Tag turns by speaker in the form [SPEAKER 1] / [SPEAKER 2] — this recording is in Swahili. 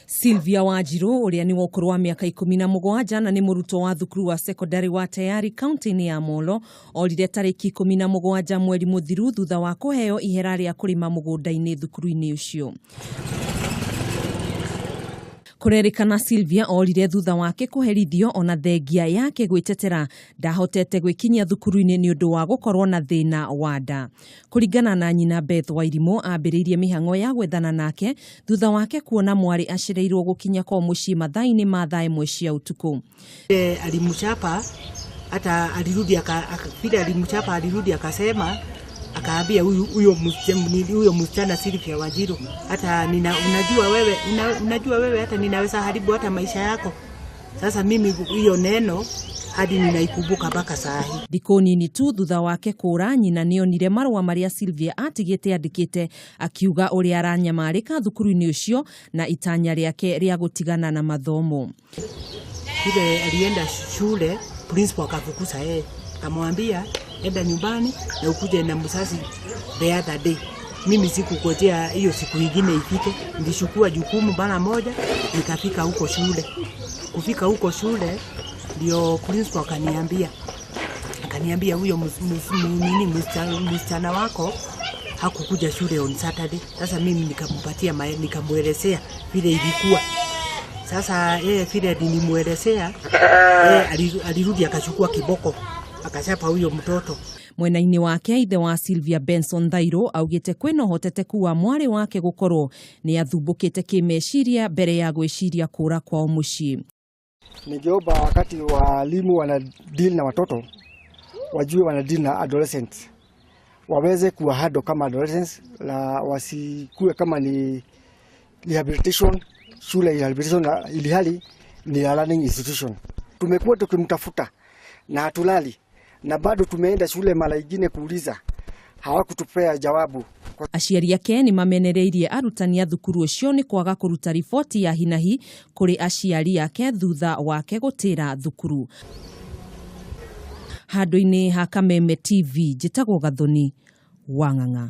[SPEAKER 1] Sylvia Wanjiru ũrĩa nĩ wa ũkũrũ wa mĩaka 17 na nĩ mũrutwo wa thukuru wa sekondari wa Tayari kaunti-inĩ ya Molo orire tarĩki 17 mweri mũthiru thutha wa kũheo ihera rĩa kũrĩma mũgũnda-inĩ thukuru-inĩ ũcio. Kũrerĩkana Sylvia orire thutha wake kũherithio ona thengia yake gwĩtetera ndahotete gwĩkinyia thukuru-inĩ nĩ ũndũ wa gũkorwo na thĩna wa nda. Kũringana na nyina Beth Wairimũ ambĩrĩirie mĩhang'o ya gwethana nake thutha wake kuona mwarĩ acereirwo gũkinya kwao mũciĩ mathaa-inĩ ma thaa 1 cia ũtukũ.
[SPEAKER 2] Alimchapa hata alirudi vile alimchapa alirudi akasema akaambia huyo msichana Sylvia Wanjiru hata nina, unajua wewe unajua wewe hata ninaweza haribu hata maisha yako. Sasa mimi hiyo neno hadi ninaikumbuka mpaka saa hii.
[SPEAKER 1] Thikũ nini tu thutha wake kũra nyina nĩonire marũa marĩa Sylvia atigĩte andĩkĩte akiuga ũrĩa aranyamarĩka thukuru-inĩ ũcio na itanya rĩake rĩa gũtigana na mathomo.
[SPEAKER 2] Vile alienda shule, principal akafukuza yeye, akamwambia enda nyumbani na ukuje na mzazi the other day. Mimi sikungojea hiyo siku ingine ifike, nilichukua jukumu mara moja nikafika huko shule. Kufika huko shule ndio principal akaniambia huyo msichana wako hakukuja shule on Saturday. Sasa mimi nikampatia nikamuelezea vile ilikuwa. Sasa yeye vile nilimuelezea, yeye alirudi akachukua kiboko akachapa huyo mtoto.
[SPEAKER 1] Mwena-inĩ wake ithe wa Sylvia Benson Thairo augĩte kwĩna ũhotekeku wa mwarĩ wake gũkorwo nĩ athumbũkĩte kĩmeciria mbere ya gwĩciria kũra kwao mũciĩ.
[SPEAKER 3] Ningeomba wakati walimu wana deal na watoto wajue wana deal na adolescents, waweze kuwa handle kama adolescents na wasikue kama ni rehabilitation, shule ya rehabilitation na ilihali ni a learning institution. Tumekuwa tukimtafuta na hatulali na bado tumeenda shule mara nyingine kuuliza, hawakutupea jawabu.
[SPEAKER 1] Aciari ake nĩ mamenereirie arutani a thukuru ũcio nĩ kwaga kũruta riboti ya hinahi kũrĩ aciari ake thutha wake gũtĩra thukuru. Handũ-inĩ ha Kameme TV njĩtagwo Gathoni Wang'ang'a.